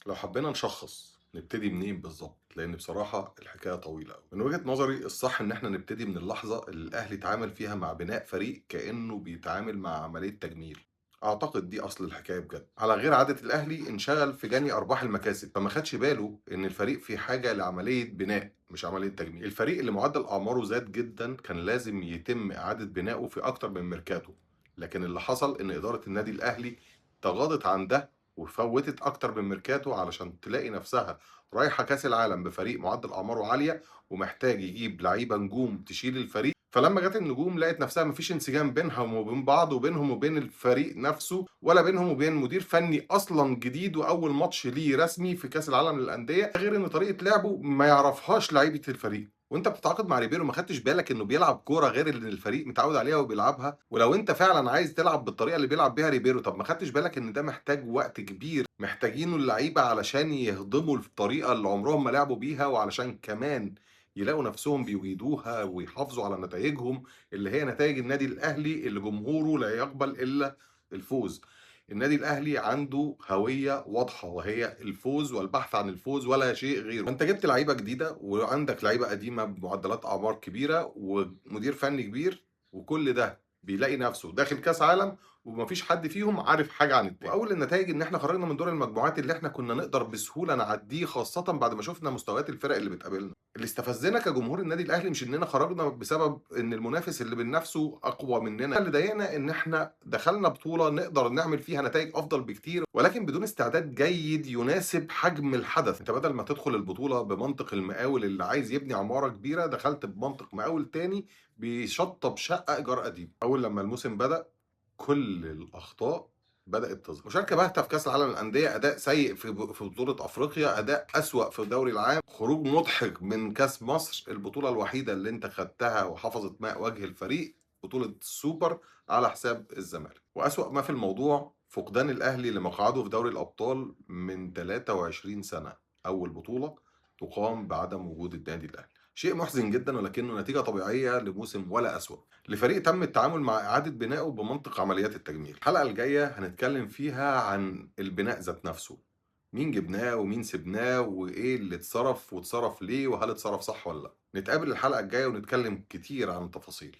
لو حبينا نشخص نبتدي منين بالظبط، لان بصراحة الحكاية طويلة قوي. من وجهه نظري الصح ان احنا نبتدي من اللحظة اللي الاهلي اتعامل فيها مع بناء فريق كانه بيتعامل مع عملية تجميل. اعتقد دي اصل الحكاية بجد. على غير عادة الاهلي انشغل في جني ارباح المكاسب، فما خدش باله ان الفريق في حاجة لعملية بناء مش عملية تجميل. الفريق اللي معدل اعماره زاد جدا كان لازم يتم اعاده بنائه في اكتر من ميركاتو، لكن اللي حصل ان ادارة النادي الاهلي تغاضت عن ده وفوتت اكتر من ميركاتو علشان تلاقي نفسها رايحة كاس العالم بفريق معدل اعماره عالية ومحتاج يجيب لعيبة نجوم تشيل الفريق. فلما جت النجوم لقت نفسها مفيش انسجام بينهم وبين بعض وبينهم وبين الفريق نفسه، ولا بينهم وبين مدير فني اصلا جديد واول ماتش ليه رسمي في كاس العالم للاندية، غير ان طريقه لعبه ما يعرفهاش لعيبة الفريق. وانت بتتعاقد مع ريبيرو ما خدتش بالك انه بيلعب كورة غير اللي الفريق متعود عليها وبيلعبها، ولو انت فعلا عايز تلعب بالطريقة اللي بيلعب بيها ريبيرو طب ما خدتش بالك ان ده محتاج وقت كبير، محتاجينه اللعيبة علشان يهضموا الطريقة اللي عمرهم ما لعبوا بيها، وعلشان كمان يلاقوا نفسهم بيجيدوها ويحافظوا على نتائجهم اللي هي نتائج النادي الاهلي اللي جمهوره لا يقبل الا الفوز. النادي الاهلي عنده هوية واضحة وهي الفوز والبحث عن الفوز ولا شيء غيره. انت جبت لعيبة جديدة وعندك لعيبة قديمة بمعدلات اعمار كبيرة ومدير فني كبير، وكل ده بيلاقي نفسه داخل كاس عالم ومفيش حد فيهم عارف حاجة عن التاني. واول النتائج ان احنا خرجنا من دور المجموعات اللي احنا كنا نقدر بسهولة نعديه، خاصة بعد ما شفنا مستويات الفرق اللي بتقابلنا. اللي استفزنا كجمهور النادي الاهلي مش اننا خرجنا بسبب ان المنافس اللي بننافسه اقوى مننا، اللي ضايقنا ان احنا دخلنا بطوله نقدر نعمل فيها نتائج افضل بكتير، ولكن بدون استعداد جيد يناسب حجم الحدث. انت بدل ما تدخل البطولة بمنطق المقاول اللي عايز يبني عمارة كبيرة، دخلت بمنطق مقاول تاني بيشطب شقه ايجار قديم. اول لما الموسم بدا كل الاخطاء بدات تظهر. مشاركة باهته في كاس العالم للاندية، اداء سيء في بطوله افريقيا، اداء اسوا في الدوري العام، خروج مضحك من كاس مصر، البطولة الوحيدة اللي انت خدتها وحفظت ماء وجه الفريق بطوله السوبر على حساب الزمالك. واسوا ما في الموضوع فقدان الاهلي لمقعده في دوري الابطال من 23 سنة، اول بطوله تقام بعدم وجود النادي الاهلي. شيء محزن جدا، ولكنه نتيجة طبيعية لموسم ولا أسوأ لفريق تم التعامل مع إعادة بنائه بمنطق عمليات التجميل. الحلقة الجاية هنتكلم فيها عن البناء ذات نفسه، مين جبناه ومين سبناه وإيه اللي اتصرف واتصرف ليه وهل اتصرف صح ولا لا. نتقابل الحلقة الجاية ونتكلم كتير عن التفاصيل.